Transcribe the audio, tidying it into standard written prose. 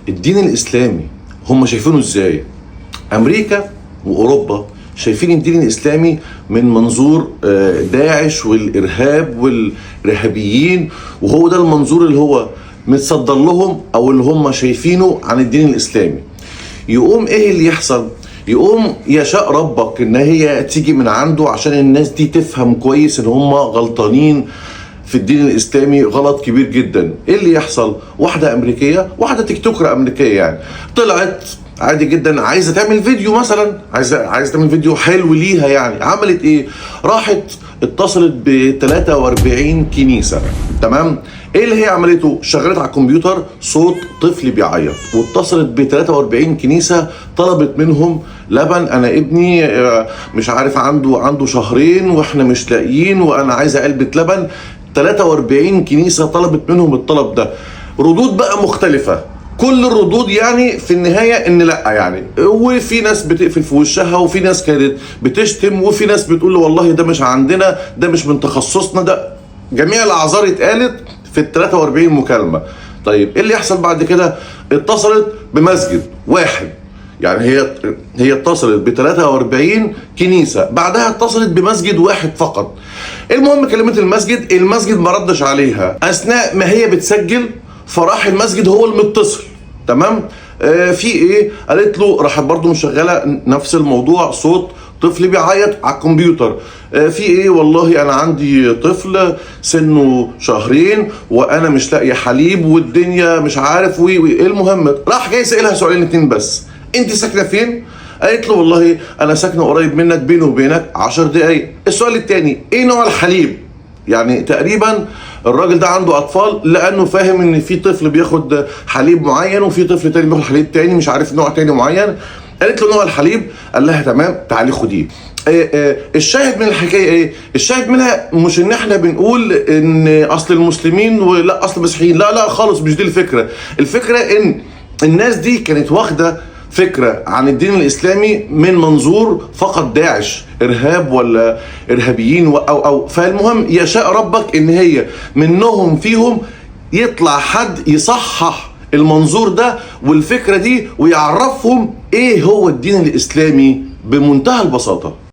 الدين الاسلامي هم شايفينه ازاي؟ امريكا واوروبا شايفين الدين الاسلامي من منظور داعش والارهاب والارهابيين، وهو ده المنظور اللي هو متصدر لهم او اللي هم شايفينه عن الدين الاسلامي. يقوم ايه اللي يحصل؟ يقوم يشاء ربك ان هي تيجي من عنده عشان الناس دي تفهم كويس ان هم غلطانين في الدين الاسلامي غلط كبير جدا. ايه اللي يحصل؟ واحدة امريكيه، واحدة TikToker امريكية يعني، طلعت عادي جدا عايزه تعمل فيديو مثلا، عايزه تعمل فيديو حلو ليها يعني. عملت ايه؟ راحت اتصلت ب 43 كنيسه، تمام؟ ايه اللي هي عملته؟ شغلت على الكمبيوتر صوت طفل بيعيط، واتصلت ب 43 كنيسة طلبت منهم لبن، انا ابني مش عارف عنده شهرين واحنا مش لاقيين، وانا عايزه علبة لبن. 43 كنيسة طلبت منهم الطلب ده. ردود بقى مختلفه، كل الردود يعني في النهاية ان لا يعني، وفي ناس بتقفل في وشها، وفي ناس كانت بتشتم، وفي ناس بتقول والله ده مش عندنا، ده مش من تخصصنا، ده جميع الاعذار اتقالت في ال 43 مكالمة. طيب ايه اللي يحصل بعد كده؟ اتصلت بمسجد واحد، يعني هي اتصلت ب 43 كنيسة، بعدها اتصلت بمسجد واحد فقط. المهم كلمت المسجد، المسجد ما ردش عليها اثناء ما هي بتسجل، فراح المسجد هو المتصل، تمام؟ في ايه؟ قالت له، راحت برضه مشغله نفس الموضوع، صوت طفل بيعيط على الكمبيوتر. في ايه؟ والله انا عندي طفل سنة شهرين وانا مش لاقي حليب والدنيا مش عارف وي وي. المهم راح جاي سائلها سؤالين اتنين بس، انت ساكنة فين؟ قالت له والله انا ساكنة قريب منك، بيني وبينك 10 دقايق. السؤال التاني، ايه نوع الحليب؟ يعني تقريبا الراجل ده عنده اطفال، لانه فاهم ان في طفل بياخد حليب معين وفي طفل تاني بياخد حليب تاني مش عارف نوع تاني معين. قالت له نوع الحليب، قال لها تمام تعالي خديه. الشاهد من الحكاية ايه؟ الشاهد منها مش ان احنا بنقول ان اصل المسلمين ولا اصل المسيحيين، لا لا خالص، مش دي الفكرة. الفكرة ان الناس دي كانت واخده فكرة عن الدين الاسلامي من منظور فقط داعش، ارهاب ولا ارهابيين او فالمهم يشاء ربك ان هي منهم فيهم يطلع حد يصحح المنظور ده والفكرة دي ويعرفهم ايه هو الدين الاسلامي بمنتهى البساطة.